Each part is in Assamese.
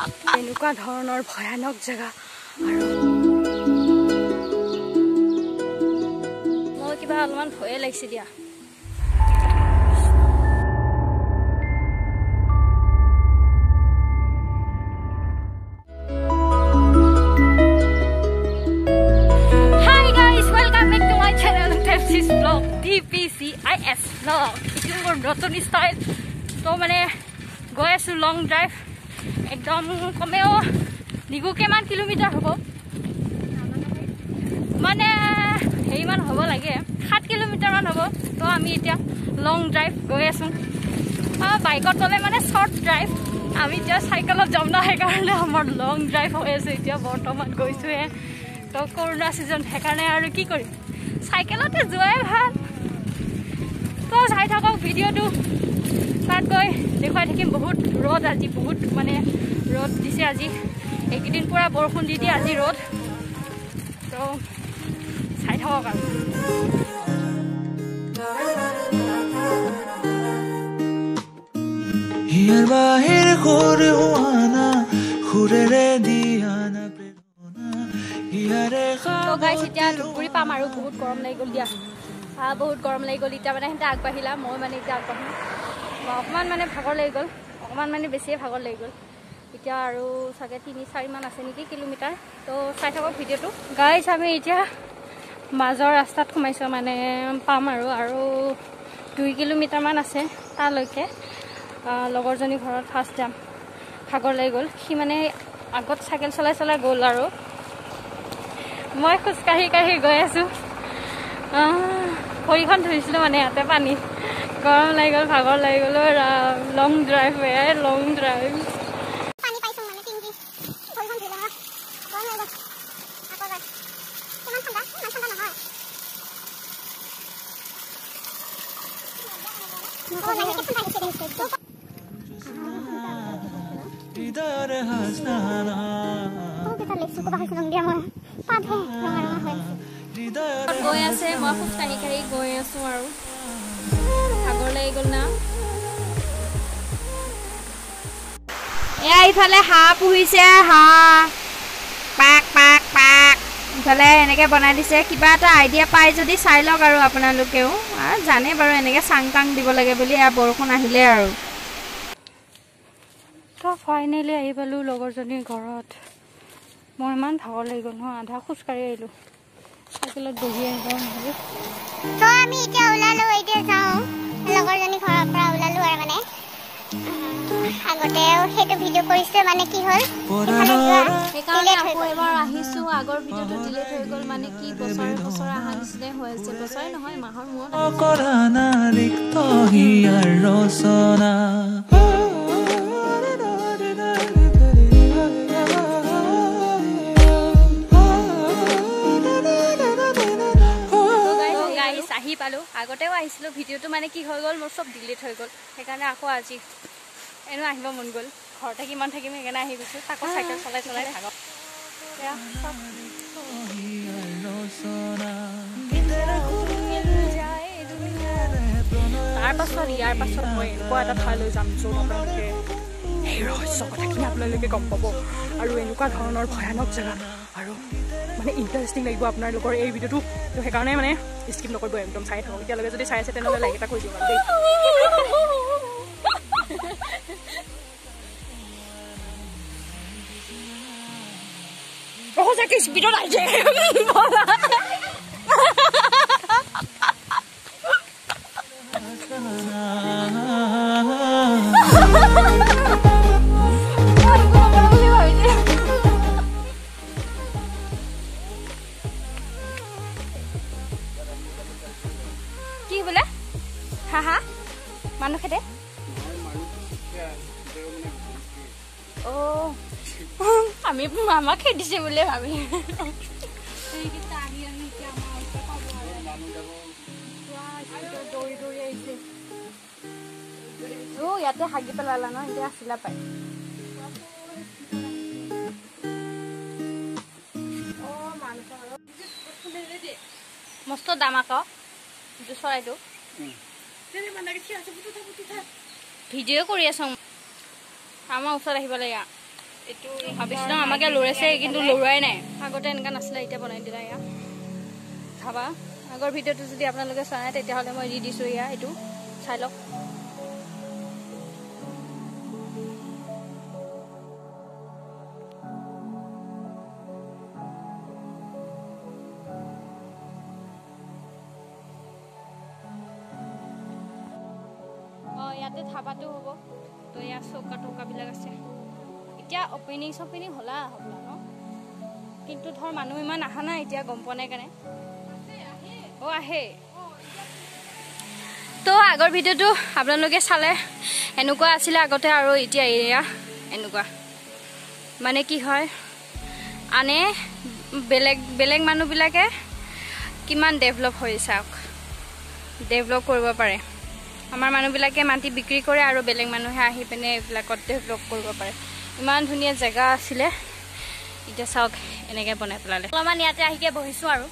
এনেকুৱা ধৰণৰ ভয়ানক জেগা আৰু মোৰ কিবা অলপমান ভয়ে লাগিছে দিয়া। Hi guys, welcome back to my channel Tepsis Vlog, DPCIS Vlog। এইটো মোৰ নতুন ষ্টাইল। তো মানে গৈ আছোঁ লং ড্ৰাইভ, একদম কমেও নিগু কিমান কিলোমিটাৰ হ'ব, মানে হেৰিমান হ'ব লাগে, 7 কিলোমিটাৰমান হ'ব। তো আমি এতিয়া লং ড্ৰাইভ গৈ আছোঁ। বাইকত গ'লে মানে শ্বৰ্ট ড্ৰাইভ, আমি এতিয়া চাইকেলত যাম ন, সেইকাৰণে আমাৰ লং ড্ৰাইভ হৈ আছে। এতিয়া বৰ্তমান গৈছোঁহে, তো কৰোণা ছিজন, সেইকাৰণে আৰু কি কৰিম, চাইকেলতে যোৱাই ভাল। তো চাই থাকক ভিডিঅ'টো, তাত গৈ দেখুৱাই থাকিম। বহুত ৰ'দ আজি, বহুত মানে ৰ'দ দিছে আজি, এইকেইদিন পূৰা বৰষুণ দি দি আজি ৰ'দ। তো চাই থাকক আৰু। তো গাইছ এতিয়া ধুবুৰী পাম আৰু, বহুত গৰম লাগি গ'ল দিয়া, বহুত গৰম লাগি গ'ল। এতিয়া মানে সিহঁতে আগবাঢ়িলা, মই মানে এতিয়া আগবাঢ়িম। অকণমান মানে ভাগৰ লাগি গ'ল, অকণমান মানে বেছিয়ে ভাগৰ লাগি গ'ল। এতিয়া আৰু চাগে 3-4মান আছে নেকি কিলোমিটাৰ। তো চাই থাকক ভিডিঅ'টো। গাইছ আমি এতিয়া মাজৰ ৰাস্তাত সোমাইছোঁ, মানে পাম আৰু, আৰু 2 কিলোমিটাৰমান আছে তালৈকে। লগৰজনী ঘৰত ফাৰ্ষ্ট যাম, ভাগৰ লাগি গ'ল। সি মানে আগত চাইকেল চলাই চলাই গ'ল আৰু মই খোজকাঢ়ি কাঢ়ি গৈ আছোঁ। ভৰিখন ধুইছিলোঁ মানে ইয়াতে পানী, গৰম লাগি গ'ল, ভাগৰ লাগি গ'ল। লং ড্ৰাইভ, লং ড্ৰাইভ। গৈ আছে, মই খোজকাঢ়ি কাঢ়ি গৈ আছোঁ আৰু, ভাগৰ লাগি গ'ল না। এয়া ইফালে হাঁহ পুহিছে, হাঁহ পাক পাক পাক ইফালে এনেকৈ বনাই দিছে। কিবা এটা আইডিয়া পাই যদি চাই লওক আৰু আপোনালোকেও জানে বাৰু এনেকৈ চাং টাং দিব লাগে বুলি। এয়া বৰষুণ আহিলে আৰু। তো ফাইনেলি আহি পালোঁ লগৰজনীৰ ঘৰত। মই ইমান ভাগৰ লাগি গ'ল নহয়, আধা খোজকাঢ়ি আহিলোঁ, চাইকেলত বহি আহিব নহ'লে। তো আমি এতিয়া ওলালোঁ, এতিয়া যাওঁ লগৰজনী ঘৰৰ পৰা ওলালোঁ আৰু। মানে আগতেও সেইটো ভিডিঅ' কৰিছোঁ, মানে কি হ'ল সেইকাৰণে আকৌ এবাৰ আহিছোঁ। আগৰ ভিডিঅ'টো ডিলিট হৈ গ'ল, মানে কি বছৰে বছৰে অহা নিচিনাই হৈ আছে, বছৰে নহয় মাহৰ মূৰত। আহি পালোঁ, আগতেও আহিছিলোঁ, ভিডিঅ'টো মানে কি হৈ গ'ল মোৰ চব ডিলিট হৈ গ'ল, সেইকাৰণে আকৌ আজি এনেও আহিব মন গ'ল। ঘৰতে কিমান থাকিম সেইকাৰণে আহি গৈছোঁ, তাকো চাইকেল চলাই চলাই থাকক। তাৰপাছত ইয়াৰ পাছত মই এনেকুৱা এটা ঠাইলৈ যাম য'ত আপোনালোকে সেই ৰহস্য কথাখিনি আপোনালোকে গম পাব, আৰু এনেকুৱা ধৰণৰ ভয়ানক জেগা আৰু মানে ইণ্টাৰেষ্টিং লাগিব আপোনালোকৰ এই ভিডিঅ'টো। তো সেইকাৰণে মানে স্কিপ নকৰিব, একদম চাই থাকক। এতিয়ালৈকে যদি চাই আছে তেনেহ'লে লাইক এটা কৰি দিয়ক আৰু দেই। সঁচাকৈ স্পীডত আহিছে। কি বোলে হা হা মানুহ খেদে? অ' আমি মামা খেদিছে বুলি ভাবি। ইয়াতে হাগি পেলালা ন, এতিয়া আছিলা পাই। মস্ত দাম আকৌ চৰাইটো। ভিডিঅ' কৰি আছো, আমাৰ ওচৰত আহিব লাগে। এইটো ভাবিছিলোঁ আমাকে লৰাইছে, কিন্তু লৰোৱাই নাই। আগতে এনেকুৱা নাছিলে, এতিয়া বনাই দিলা। এয়া ধাবা। আগৰ ভিডিঅ'টো যদি আপোনালোকে চোৱা নাই তেতিয়াহ'লে মই দি দিছোঁ, এয়া এইটো চাই লওক। ইয়াতে ধাবাটো হ'ব। তো ইয়াত চৌকা টৌকাবিলাক আছে। এতিয়া অপেনিং চপেনিং হ'লা হ'বলা ন, কিন্তু ধৰ মানুহ ইমান অহা নাই এতিয়া, গম পোৱা নাই কাৰণে। অ' আহে। তো আগৰ ভিডিঅ'টো আপোনালোকে চালে, এনেকুৱা আছিলে আগতে, আৰু এতিয়া এয়া এনেকুৱা। মানে কি হয়, আনে বেলেগ বেলেগ মানুহবিলাকে কিমান ডেভেলপ হৈ চাওক, ডেভেলপ কৰিব পাৰে। আমাৰ মানুহবিলাকে মাটি বিক্ৰী কৰে আৰু বেলেগ মানুহে আহি পিনে এইবিলাকত ডেভেলপ কৰিব পাৰে। ইমান ধুনীয়া জেগা আছিলে, এতিয়া চাওক এনেকৈ বনাই পেলালে। অলপমান ইয়াতে আহিকে বহিছোঁ আৰু।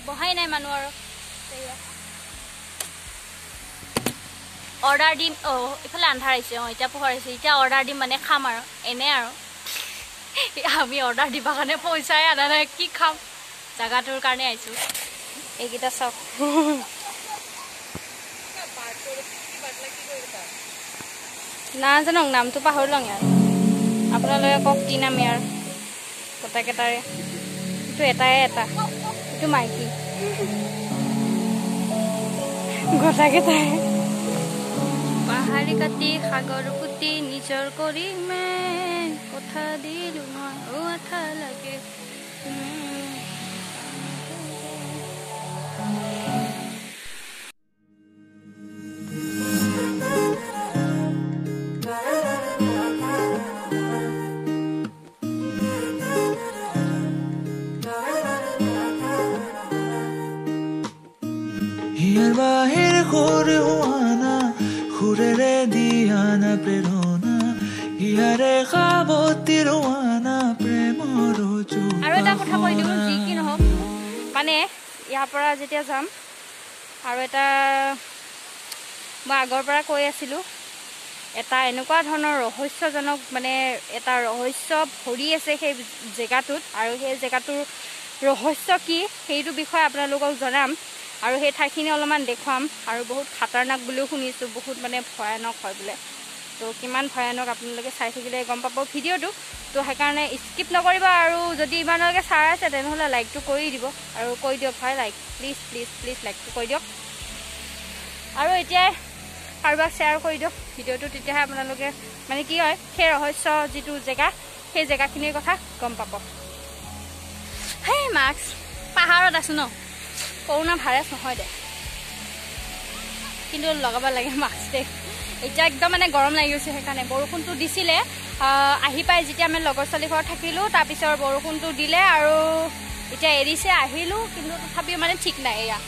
বহাই নাই মানুহ আৰু। অৰ্ডাৰ দিম। অ' ইফালে আন্ধাৰ আহিছে, অঁ এতিয়া পোহৰ আহিছে। এতিয়া অৰ্ডাৰ দিম মানে খাম আৰু এনে আৰু। আমি অৰ্ডাৰ দিবৰ কাৰণে পইচাই আনা নাই, কি খাম? জাগাটোৰ কাৰণে আহিছোঁ। এইকেইটা চাওক, নাজানো নামটো পাহৰিলোঁ ইয়াৰ, আপোনালোকে কওক কি নাম ইয়াৰ। গোটেইকেইটাৰে এইটো এটাই এটা, এইটো মাইকী। গোটেইকেইটাই পাহাৰী কাটি সাগৰ পুতি নিজৰ কৰিমে কথা দিলো মই, আঠা লাগে। বাহিৰ সুৰ হোৱানা, সুৰেৰে দিয়ানা প্ৰেৰণা, ইয়াৰে সাৱতি ৰোৱানা প্ৰেমৰ। আৰু এটা কথা কৈ দিওঁ, যি কি নহওক, মানে ইয়াৰ পৰা যেতিয়া যাম, আৰু এটা মই আগৰ পৰা কৈ আছিলোঁ, এটা এনেকুৱা ধৰণৰ ৰহস্যজনক মানে এটা ৰহস্য ভৰি আছে সেই জেগাটোত, আৰু সেই জেগাটোৰ ৰহস্য কি সেইটো বিষয়ে আপোনালোকক জনাম, আৰু সেই ঠাইখিনি অলপমান দেখুৱাম। আৰু বহুত খাতাৰনাক বুলিও শুনিছোঁ, বহুত মানে ভয়ানক হয় বোলে। তো কিমান ভয়ানক আপোনালোকে চাই থাকিলে গম পাব ভিডিঅ'টো। তো সেইকাৰণে স্কিপ নকৰিব, আৰু যদি ইমানলৈকে চাই আছে তেনেহ'লে লাইকটো কৰি দিব, আৰু কৈ দিয়ক ভাই লাইক, প্লিজ প্লিজ প্লিজ লাইকটো কৰি দিয়ক। আৰু এতিয়াই কাৰোবাক শ্বেয়াৰ কৰি দিয়ক ভিডিঅ'টো, তেতিয়াহে আপোনালোকে মানে কি হয় সেই ৰহস্য যিটো জেগা, সেই জেগাখিনিৰ কথা গম পাব। সেই মাস্ক, পাহাৰত আছোঁ ন, কৰোণা ভাইৰাছ নহয় দে, কিন্তু লগাব লাগে মাস্ক দেই। এতিয়া একদম মানে গৰম লাগি গৈছে, সেইকাৰণে বৰষুণটো দিছিলে আহি পাই যেতিয়া আমি লগৰ ছোৱালী ঘৰত থাকিলোঁ, তাৰপিছত বৰষুণটো দিলে আৰু এতিয়া এৰিছে, আহিলোঁ, কিন্তু তথাপিও মানে ঠিক নাই, এয়া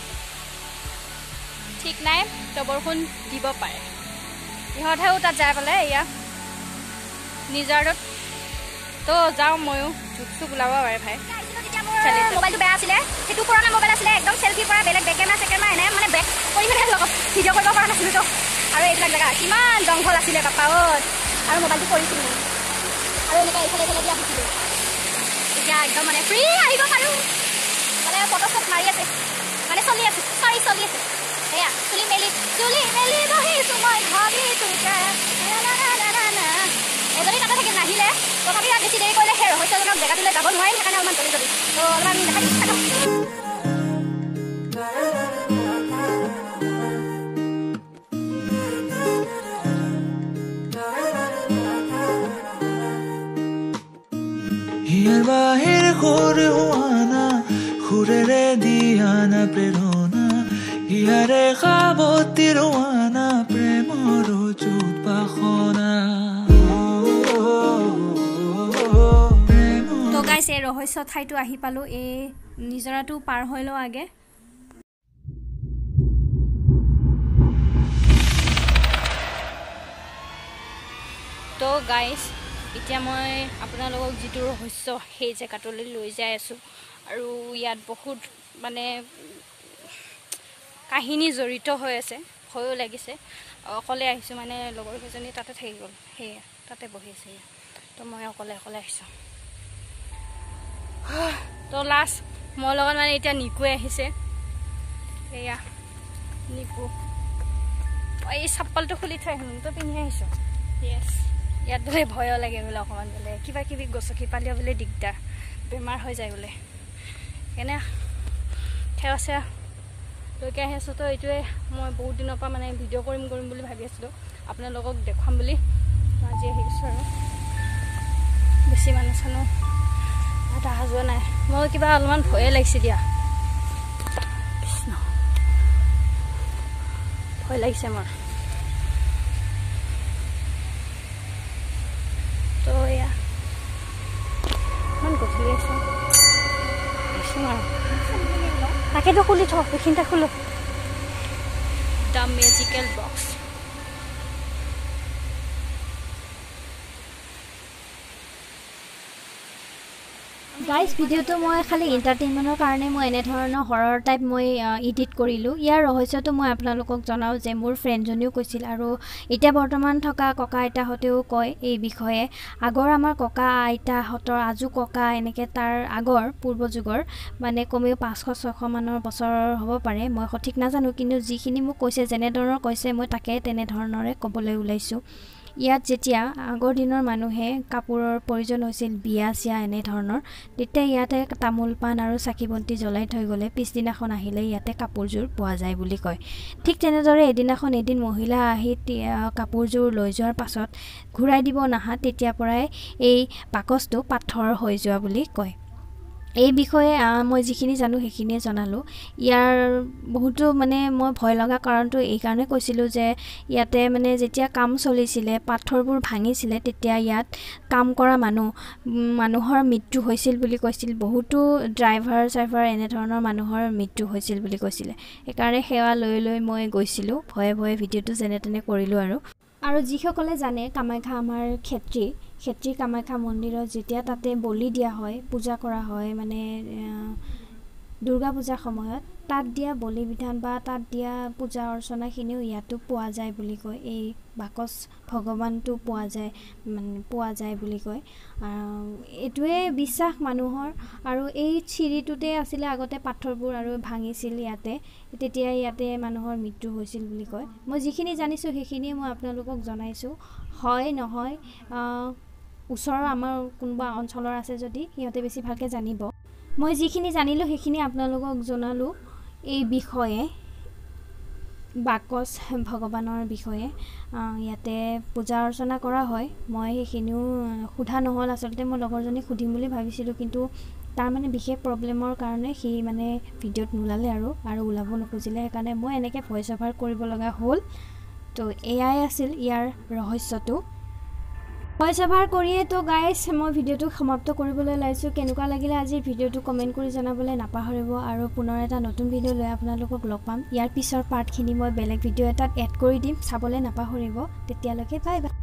ঠিক নাই, তো বৰষুণ দিব পাৰে। ইহঁতেও তাত যাই পেলাই এয়া নিজৰাটোত, তো যাওঁ ময়ো, জোক চোক ওলাব পাৰে ভাই। মোবাইলটো বেয়া আছিলে, সেইটো পুৰণা মোবাইল আছিলে, একদম চেলফি পৰা বেলেগ বেক কেমেৰা চেকেমেৰা এনে মানে বেক কৰি মানে লগত ভিডিঅ' কৰিব পৰা নাছিলোঁ। তো আৰু এইবিলাক জেগা কিমান জংঘল আছিলে বাপাত, আৰু মোবাইলটো কৰিছিলোঁ আৰু এনেকৈ এইফালে এইফালে দিয়া আহিছিলোঁ। এতিয়া একদম মানে ফ্ৰী আহিব পাৰোঁ, মানে ফটো শ্বট মাৰি আছে, মানে চলি আছে, চৰি চলি আছে। সেয়া চুলি মেলি চুলি মেলি বহিছোঁ মই ভাবি তোকে। এজনী তাতে থাকিল নাহিলে, তথাপি ইয়াত বেছি দেৰি কৰিলে সেই ৰহস্যজনক জেগাটোলৈ যাব নোৱাৰিম, সেইকাৰণে অলপমান জলদি জলদি তো অলপমান দেখাই দিম থাকক। হিয়াৰ বাহিৰ সুৰ হোৱানা, সুৰেৰে দিয়ানা প্ৰেৰণা, হিয়াৰে সাৱতি ৰোৱানা প্ৰেমৰ জোত বাসনা। তো গাইছ, এই ৰহস্য ঠাইটো আহি পালোঁ, এই নিজৰাটো পাৰ হৈ লওঁ আগে। তো গাইছ, এতিয়া মই আপোনালোকক যিটো ৰহস্য সেই জেগাটোলৈ লৈ যাই আছোঁ, আৰু ইয়াত বহুত মানে কাহিনী জড়িত হৈ আছে, ভয়ো লাগিছে। অকলে আহিছোঁ, মানে লগৰ কেইজনী তাতে থাকি গ'ল, সেয়া তাতে বহি আছে। তো মই অকলে অকলে আহিছোঁ। তো লাষ্ট মোৰ লগত মানে এতিয়া নিকুৱে আহিছে। এয়া নিকু, এই চাপ্পালটো খুলি থৈ আহিলোঁ, তো পিন্ধি আহিছোঁ। য়েছ, ইয়াত বোলে ভয়ো লাগে বোলে অকণমান, বোলে কিবা কিবি গছকি পালেও বোলে দিগদাৰ, বেমাৰ হৈ যায় বোলে। সেইকাৰণে সেৱা চেৱা লৈকে আহি আছোঁ। তো এইটোৱে মই বহুত দিনৰ পৰা মানে ভিডিঅ' কৰিম কৰিম বুলি ভাবি আছিলোঁ, আপোনালোকক দেখুৱাম বুলি আজি আহি গৈছোঁ। আৰু বেছি মানুহ চানুহ তাত অহা যোৱা নাই, মই কিবা অলপমান ভয়ে লাগিছে দিয়া, কৃষ্ণ ভয় লাগিছে মোৰ। তো এয়া ইমান গধূলি আছে, আহিছোঁ আৰু। তাকেতো খুলি থ, এইখিনিতে খোলো। The magical box. Guys, ভিডিঅ'টো মই খালি এণ্টাৰটেইনমেণ্টৰ কাৰণে মই এনেধৰণৰ হৰৰ টাইপ মই এডিট কৰিলোঁ। ইয়াৰ ৰহস্যটো মই আপোনালোকক জনাওঁ যে মোৰ ফ্ৰেণ্ডজনীও কৈছিল আৰু এতিয়া বৰ্তমান থকা ককা আইতাহঁতেও কয় এই বিষয়ে। আগৰ আমাৰ ককা আইতাহঁতৰ আজো ককা এনেকৈ তাৰ আগৰ পূৰ্বযুগৰ মানে কমেও 500-600 মানৰ বছৰ হ'ব পাৰে, মই সঠিক নাজানো, কিন্তু যিখিনি মোক কৈছে যেনেধৰণৰ কৈছে মই তাকে তেনেধৰণৰে ক'বলৈ ওলাইছোঁ। ইয়াত যেতিয়া আগৰ দিনৰ মানুহে কাপোৰৰ প্ৰয়োজন হৈছিল, বিয়া চিয়া এনেধৰণৰ, তেতিয়া ইয়াতে তামোল পাণ আৰু চাকি বন্তি জ্বলাই থৈ গ'লে পিছদিনাখন আহিলে ইয়াতে কাপোৰযোৰ পোৱা যায় বুলি কয়। ঠিক তেনেদৰে এদিনাখন এদিন মহিলা আহি কাপোৰযোৰ লৈ যোৱাৰ পাছত ঘূৰাই দিব নাহা, তেতিয়াৰ পৰাই এই বাকচটো পাথৰ হৈ যোৱা বুলি কয়। এই বিষয়ে মই যিখিনি জানো সেইখিনিয়ে জনালোঁ। ইয়াৰ বহুতো মানে মই ভয় লগা কাৰণটো এইকাৰণে কৈছিলোঁ যে ইয়াতে মানে যেতিয়া কাম চলিছিলে, পাথৰবোৰ ভাঙিছিলে, তেতিয়া ইয়াত কাম কৰা মানুহৰ মৃত্যু হৈছিল বুলি কৈছিল। বহুতো ড্ৰাইভাৰ চাইভাৰ এনেধৰণৰ মানুহৰ মৃত্যু হৈছিল বুলি কৈছিলে। সেইকাৰণে সেৱা লৈ লৈ মই গৈছিলোঁ, ভয়ে ভয়ে ভিডিঅ'টো যেনে তেনে কৰিলোঁ। আৰু যিসকলে জানে কামাখ্যা আমাৰ ক্ষেত্ৰী, ক্ষেত্ৰী কামাখ্যা মন্দিৰত যেতিয়া তাতে বলি দিয়া হয়, পূজা কৰা হয়, মানে দুৰ্গা পূজাৰ সময়ত তাত দিয়া বলি বিধান বা তাত দিয়া পূজা অৰ্চনাখিনিও ইয়াতো পোৱা যায় বুলি কয়। এই বাকচ ভগৱানটো পোৱা যায়, মানে পোৱা যায় বুলি কয়। এইটোৱে বিশ্বাস মানুহৰ। আৰু এই চিৰিটোতে আছিলে আগতে পাথৰবোৰ আৰু ভাঙিছিল ইয়াতে, তেতিয়া ইয়াতে মানুহৰ মৃত্যু হৈছিল বুলি কয়। মই যিখিনি জানিছোঁ সেইখিনিয়ে মই আপোনালোকক জনাইছোঁ। হয় নহয় ওচৰৰ আমাৰ কোনোবা অঞ্চলৰ আছে যদি সিহঁতে বেছি ভালকৈ জানিব। মই যিখিনি জানিলোঁ সেইখিনি আপোনালোকক জনালোঁ এই বিষয়ে, বাকচ ভগৱানৰ বিষয়ে। ইয়াতে পূজা অৰ্চনা কৰা হয়। মই সেইখিনিও সোধা নহ'ল, আচলতে মই লগৰজনীক সুধিম বুলি ভাবিছিলোঁ, কিন্তু তাৰ মানে বিশেষ প্ৰব্লেমৰ কাৰণে সি মানে ভিডিঅ'ত নোলালে আৰু ওলাব নোখোজিলে, সেইকাৰণে মই এনেকৈ ভইচ অভাৰ কৰিব লগা হ'ল। তো এয়াই আছিল ইয়াৰ ৰহস্যটো। ভইচ অভাৰ কৰিয়ে তো গাইজ মই ভিডিঅ'টো সমাপ্ত কৰিবলৈ ওলাইছোঁ। কেনেকুৱা লাগিলে আজিৰ ভিডিঅ'টো কমেণ্ট কৰি জনাবলৈ নাপাহৰিব। আৰু পুনৰ এটা নতুন ভিডিঅ' লৈ আপোনালোকক লগ পাম। ইয়াৰ পিছৰ পাৰ্টখিনি মই বেলেগ ভিডিঅ' এটাত এড কৰি দিম, চাবলৈ নাপাহৰিব। তেতিয়ালৈকে বাই বাই।